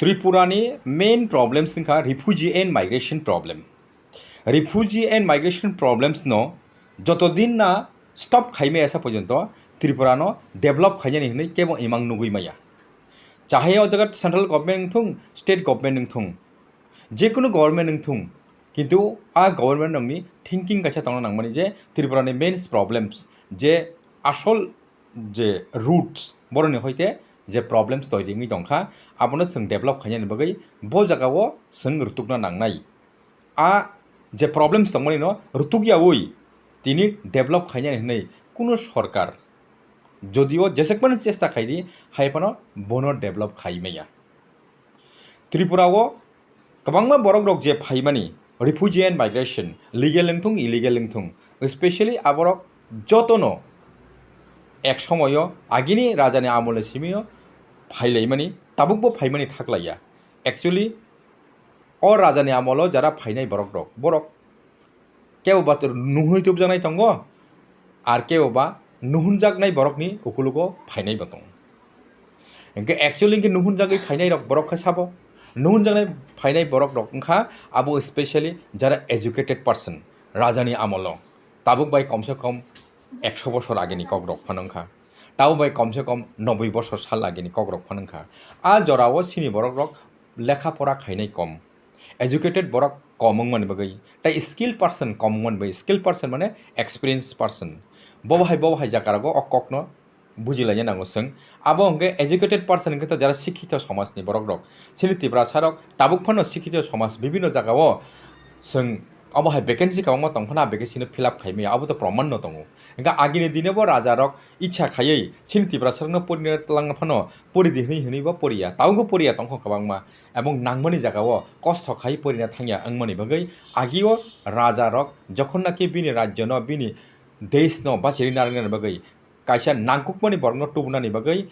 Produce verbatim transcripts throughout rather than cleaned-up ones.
Tripura ni main problems wngkha refugee and migration problem. Refugee and migration problems no joto din na stop khaimaya sa porjonto Tripura no develop khainani hinwi kebo imang nugwi maya. Chahai o jaga central government wngthung, state government wngthung, jekunu government wngthung, kintu a government rokni thinking kaisa tongna nangmani je Tripura ni main problems je asol je roots boroni hoite je problems toiri wngwi tongkha, abono chwng develop khainani bagwi bo jagao chwng rutukna nangnai. A je problems tongmani no rutukyawi tini develop khainani hinwi kunu sorkar jodio jesek mani chesta khaidi, hai phano bono develop khai maya. Tripura o kwbangma borok rok je phaimani, refugee and migration, legal wngthung, illegal wngthung, specially aborok jotono ek somoyo agini rajani amolni simio phailaimani, tabukbo phaimani thaklaiya. Actually, o rajani amolo jara phainai borok rok, borok kebo ba nuhunwi tubjaknai tongo, ar kebo ba nuhunjaknai borokni ukulugo phainai bo tongo. Hingke actually hingke nuhunjagwi phainai rok borok khe sabo, nuhunjaknai phainai borok rok wngkha abo specially jara educated person, rajani amolo tabuk bai komse kom ekso bosor agini kok rok phano wngkha, tabuk bai komse kom noboi bosor sal agini kok rok phano wngkha. A jorao chini borok rok lekha pora khainai kom, educated borok kom wngmani bagwi, tei skill person kom wngmani bagwi, skill person mane experienced person. Bo bahai, bo bahai jagarago o kokno bujilaina nango chwng. Abo hwnkhe educated person hwnkhe to jara sikhito somajni borok rok. Chini Tiprasa rok tabuk phano sikhito somaj bibinno jagao chwng obo hai vacancy kwbangma tong phano a vacancy no fill up khai maya, abo to proman no tongo. Hwnkhe agini dino bo raja rok icha khaiwi chini Tiprasa rokno porina twlangna phano pori di hwnwi hwnwi bo poriya, tabukbo poriya tongkha kwbangma. Ebong nangmani jagao kosto khai porina thangya wngmani bagwi agio raja rok jokhon naki bini rajyo no, bini desh no bachiri narwknani bagwi kaisa nangkukmani borokno tubunani bagwi,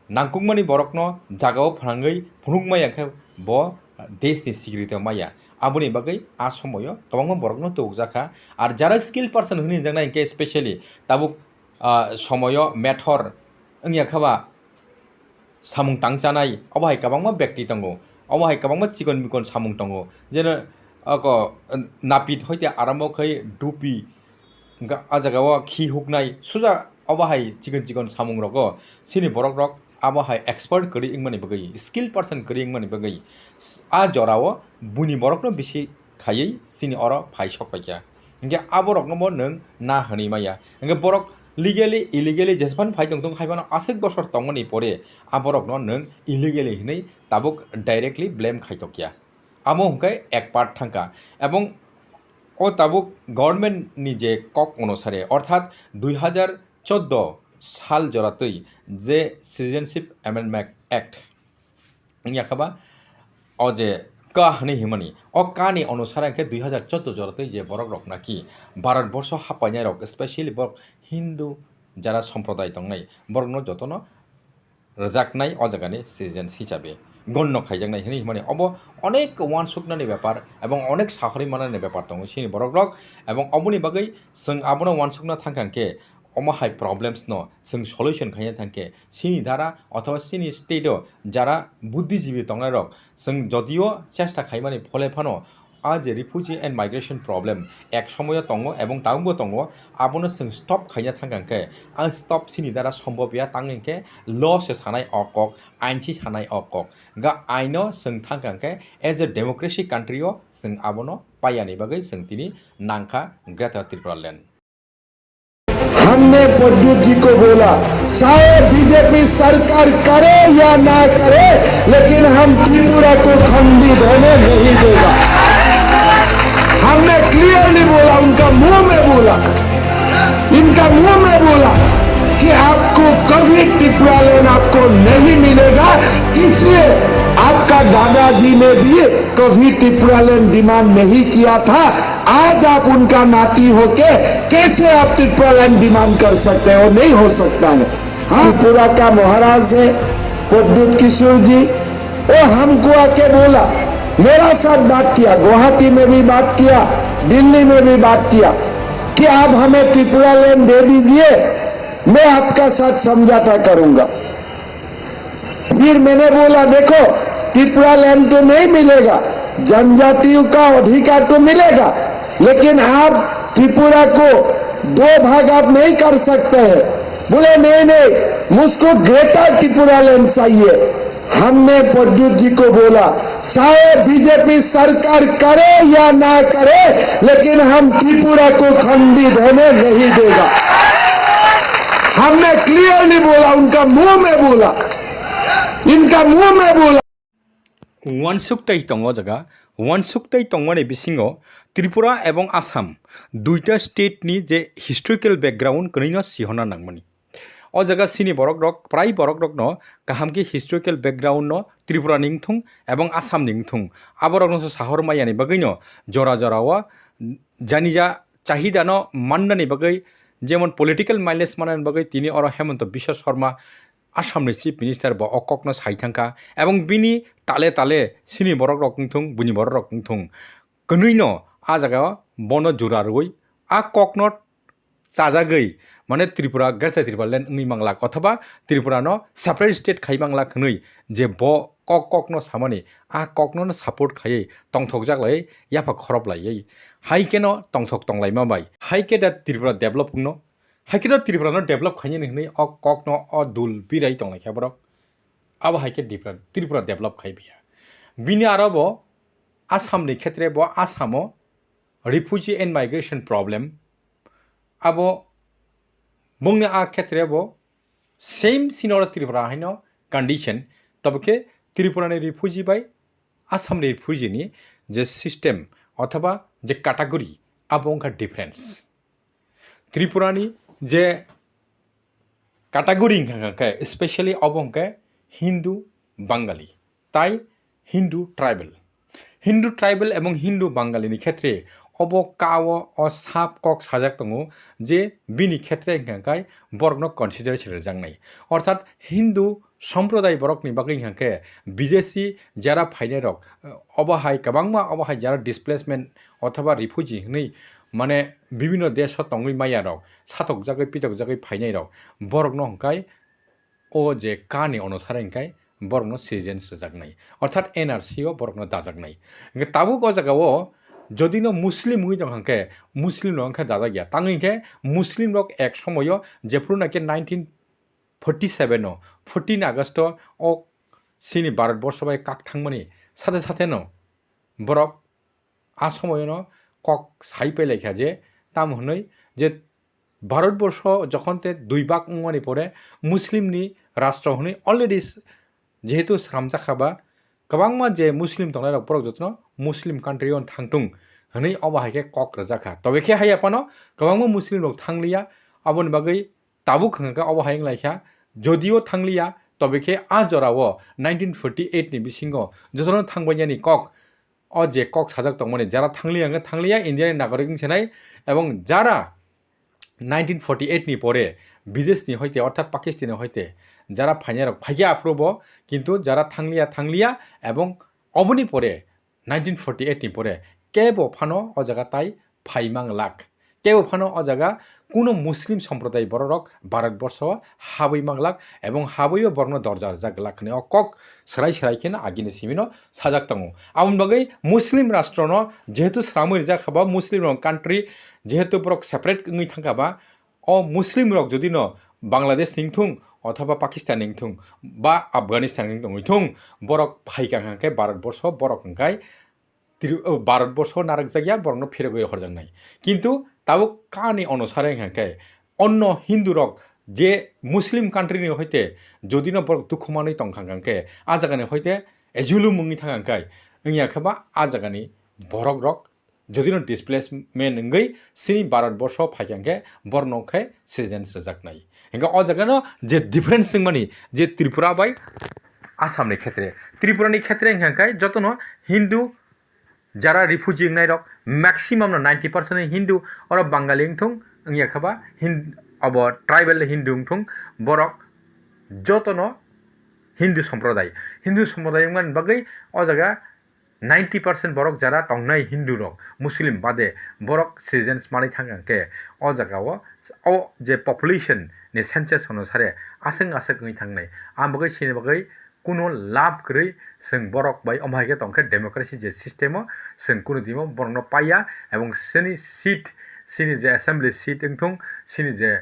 nangkukmani borokno jagao phnangwi phunukma ya khe bo deshni sikrito maya. Aboni bagwi a somoyo kwbangma borokno tubukjakha. Ar jara skill person hwnwi hwnjaknai hwnkhe specially tabuk, ah, somoyo methor wngya khe ba samung tang chanai, obo hai kwbangma bekti tongo, obo hai kwbangma chikon mikon samung tongo, jeno oko napit hoite arambo khai dupi, hwnkhe a jagao khi huknai suja obo hai chikon chikon samung rogo chini borok rok abo hai expert kwrwi wngmani bagwi, skill person kwrwi wngmani bagwi a jorao buini borokno bisi khaiwi chini oro phai sok paikha. Hingke aborokno bo nwng na hwnwi maya. Hingke borok legally, illegally jesphano phai tongthung, hai phano aswk bosor tongmani pore aborokno nwng illegally hwnwi tabuk directly blame khaitokya. Amo hwnkhe ek part thangkha. Ebong o tabuk government ni je kok onusare, orthat dui hajar chordo sal joratwi je Citizenship Amendment Act wngya khe ba, o je ka hwnwi himani, o ka ni onusare hwnkhe dui hajar chordo joratwi je borok rok naki Bharat borsho hapainai rok, specially borok Hindu jara somproday tongnai, borok no jotono rwjaknai o jaga ni citizen hisabe gonno khaijaknai hwnwi himani, obo onek uansuknani bepar ebong onek sahori manani bepar tongo chini borok rok, ebong oboni bagwi chwng abono uansukna thangkha hwnkhe omo hai problems no chwng solution khaina thangkhe chini dara othoba chini state o jara buddhijibi tongnai rok chwng jodio chesta khaimani phole phano a je refugee and migration problem ek somoyo tongo ebong tabukbo tongo, abono chwng stop khaina thangkha hwnkhe ang stop chini dara sombobya tang hwnkhe law se sanai o kok, ain si sanai o kok, ga aino chwng thangkha hwnkhe as a democracy country o chwng abono payani bagwi chwng tini nangkha Greater Tripura Land. हमने प्रद्युत जी को बोला, चाहे बीजेपी सरकार करे या ना करे, लेकिन हम त्रिपुरा को खंडित होने नहीं देगा। हमने क्लियरली बोला, उनका मुंह में बोला, इनका मुंह में बोला कि आपको कभी टिप्रालैंड आपको नहीं मिलेगा, इसलिए आपका दादाजी ने भी कभी टिप्रालैंड डिमांड नहीं किया था। आज आप उनका नाती होके कैसे आप टिप्रालैंड डिमांड कर सकते हो? नहीं हो सकता है। हाँ, त्रिपुरा का महाराज है प्रद्युत किशोर जी, वो हमको आके बोला, मेरा साथ बात किया, गुवाहाटी में भी बात किया, दिल्ली में भी बात किया कि आप हमें त्रिपुरालैंड दे दीजिए, मैं आपका साथ समझौता करूंगा। फिर मैंने बोला, देखो, त्रिपुरा लैंड तो नहीं मिलेगा, जनजातियों का अधिकार तो मिलेगा, लेकिन आप त्रिपुरा को दो भाग आप नहीं कर सकते हैं। बोले, नहीं, नहीं, मुझको ग्रेटर त्रिपुरा लैंड चाहिए। हमने प्रद्युत जी को बोला, चाहे बीजेपी सरकार करे या ना करे, लेकिन हम त्रिपुरा को खंडित होने नहीं देगा। हमने क्लियरली बोला, उनका मुंह में बोला, इनका मुंह में बोला। Uansuk tei tongo o jaga, uansuk tei tongmani bisingo Tripura ebong Assam duita state ni je historical background kwnwi no sihorna nangmani. O jaga chini borok rok, prai borok rok no kaham khe historical background no Tripura ni wngthung ebong Assam ni wngthung, aborok no sahor maya ni bagwi no jora jora o janija chahida no manna ni bagwi, jemon political mileage manna ni bagwi tini oro Hemanta Biswa Sarma Assam ni Chief Minister bo o kok no sai thangkha, ebong bini tale tale chini borok rok wngthung, buini borok rok wngthung, kwnwi no a jaga o bono jura rwui a kok no chajagwi, mane Tripura, Greater Tripura Land wngwi manglak, othoba Tripura no separate state khai manglak hwnwi je bo kok, kok no samani, a kok no support khaiwi tongthokjak lai, yapha khorop laiwi, hai khe no tongthok tonglaima bai, hai khe da Tripura develop wngno, hai khe da Tripura no develop khainani hwnwi o kok no o dul birai tonglaikha borok, abo hai khe Tripura, Tripura develop khai biya. Bini aro bo Assam ni khetre bo Assam o refugee and migration problem, abo bongni a khetre bo same sinoro Tripura haino condition, tobo khe Tripura ni refugee bai Assam ni refugee ni je system othoba je category, abo wngkha difference. Tripura ni je category wngkha khe, specially obo hwnkhe Hindu Bangali tai Hindu tribal. Hindu tribal ebong Hindu Bangali ni khetre obo kao o sap kok sajak tongo je bini khetre hwnkha khe borokno consideration rwjaknai. Orthat Hindu somproday borokni bagwi hwnkha khe bidesi jara phainai rok, obo hai kwbangma, obo hai jara displacement othoba refugee hwnwi, mane, bibinno desh o tongwi maya rok, satokjagwi pitokjagwi phainai rok, borokno hwnkhe o je kani onusare hwnkhe borokno citizens rwjaknai, orthat N R C o borokno dajaknai. Hwnkhe tabuk o jaga o jodi no Muslim wngwi tong kha hwnkhe Muslim rok wngkhe dajak ya, tangwi hwnkhe Muslim rok ek somoyo jephru naki nineteen forty seven o fourteen August o o chini Bharat borsho bai kak thangmani sathe sathe no borok a somoyono kok sai pailaikha je, tamo hwnwi je Bharat borsho jokhon te dui bak wngmani pore Muslim ni rastro hwnwi already s-, jehetu sramjakha ba, kwbangma je Muslim tongnai rok borok jotono Muslim country o thangtung hwnwi obo hai khe kok rwjakha. Tobe khe haiya phano kwbangma Muslim rok thangliya, aboni bagwi tabuk hwnkha khe obo hai wnglaikha, jodio thangliya, tobe khe a jorao nineteen forty eight ni bisingo jotono thangbainani kok, o je kok sajak tongmani, jara thangliya hwnkhe thangliya, India ni nagorik wngsenai, ebong jara nineteen forty eight ni pore bidesh ni hoite, orthat Pakistan ni hoite jara phainai rok phaikhe aphuru bo, kintu jara thangliya, thangliya, ebong oboni pore nineteen forty eight ni pore kebo phano o jaga tai phai manglak. Kebo phano o jaga kuno Muslim somproday bororok Bharat borsho habwi manglak ebong habwio borokno dorja rwjak glak hwnwi o kok swrai swrai kheno agini simino sajak tongo. Aboni bagwi Muslim rashtrono jehetu sramwi rijak kha ba Muslim rok country, jehetu borok separate wngwi thangkha ba, o Muslim rok jodi no Bangladesh ni wngthung othoba Pakistan ni wngthung ba Afghanistan ni wngwi thung, borok phaikha hwnkhe Bharat borsho, borok hwnkhe Tri-, o, Bharat borsho narwkjakya borokno phirogwi rohorjaknai. Kintu tabuk kani onusare hwnkha khe onno Hindu rok je Muslim country ni hoite jodi no borok dukhu manwi tongkha hwnkha khe, a jaga ni hoite asylum wngwi thangkha hwnkhe, wngya khe ba a jaga ni borok rok jodi no displacement wngwi chini Bharat borsho phaikha hwnkhe borokno khe citizens rwjaknai. Hwnkhe o jaga no je difference wngmani je Tripura bai Assam ni khetre, Tripura ni khetre hwnkha khe jotono Hindu jara refugee wngnai rok maximum no ninety percent ni Hindu, oro Bangali wngthung wngya khe ba Hin-, abo tribal Hindu wngthung, borok jotono Hindu somproday, Hindu somproday wngmani bagwi o jaga ninety percent borok jara tongnai Hindu rok, Muslim bade borok citizens manwi thangkha hwnkhe o jaga o, o je population ni census onusare aswk aswk wngwi thangnai. Ang bagwi sini bagwi kuno lab kwrwi chwng borok bai omo hai khe tongkhe democracy je system o chwng kuno dino borokno paiya ebong chini seat, chini je assembly seat wngthung, chini je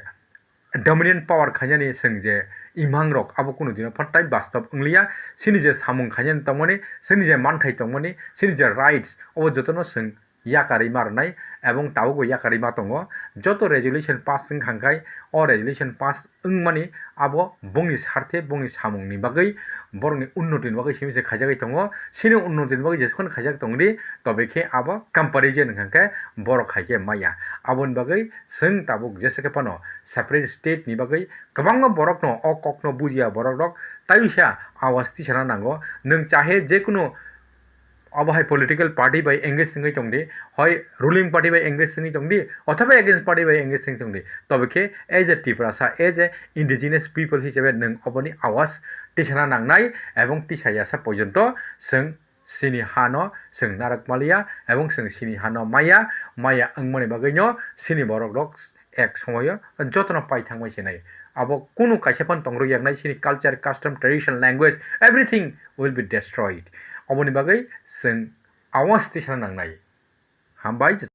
dominant power khainani chwng je imang rok abo kuno dino phattai bastob wngliya. Chini je samung khainani tongmani, chini je manthai tongmani, chini je rights obo jotono chwng yakarwi ma rwnai ebong tabukbo yakarwi ma tongo. Joto resolution pass wngkha hwnkhe o resolution pass wngmani abo bongni sarthe bongni samungni bagwi borokni unnotini bagwi simi se khaijagwi tongo. Chini unnotini bagwi jesukhano khaijak tongdi tobe khe abo comparison wngkha hwnkhe borok khaikhe maya. Aboni bagwi chwng tabuk jesa khe phano separate state ni bagwi kwbangma borokno o kokno bujiya borok rok taiwisa awas tisana nango. Nwng chahe jekunu obo hai political party bai engage wngwi tongdi, hoi ruling party bai engage wngwi tongdi, othoba against party bai engage wngwi tongdi, tobe khe as a Tiprasa, as a indigenous people hisabe nwng oboni awas tisana nangnai ebong tisayasa porjonto chwng chini hano chwng narwk maliya ebong chwng chini hano maya, maya wngmani bagwino chini borok rok ek somoyo jotono pai thangbai se nai. Abo kunu kaisa phano tong rwk yaknai, chini culture, custom, tradition, language, everything will be destroyed. Oboni bagwi chwng awas tisana nangnai. Hambai.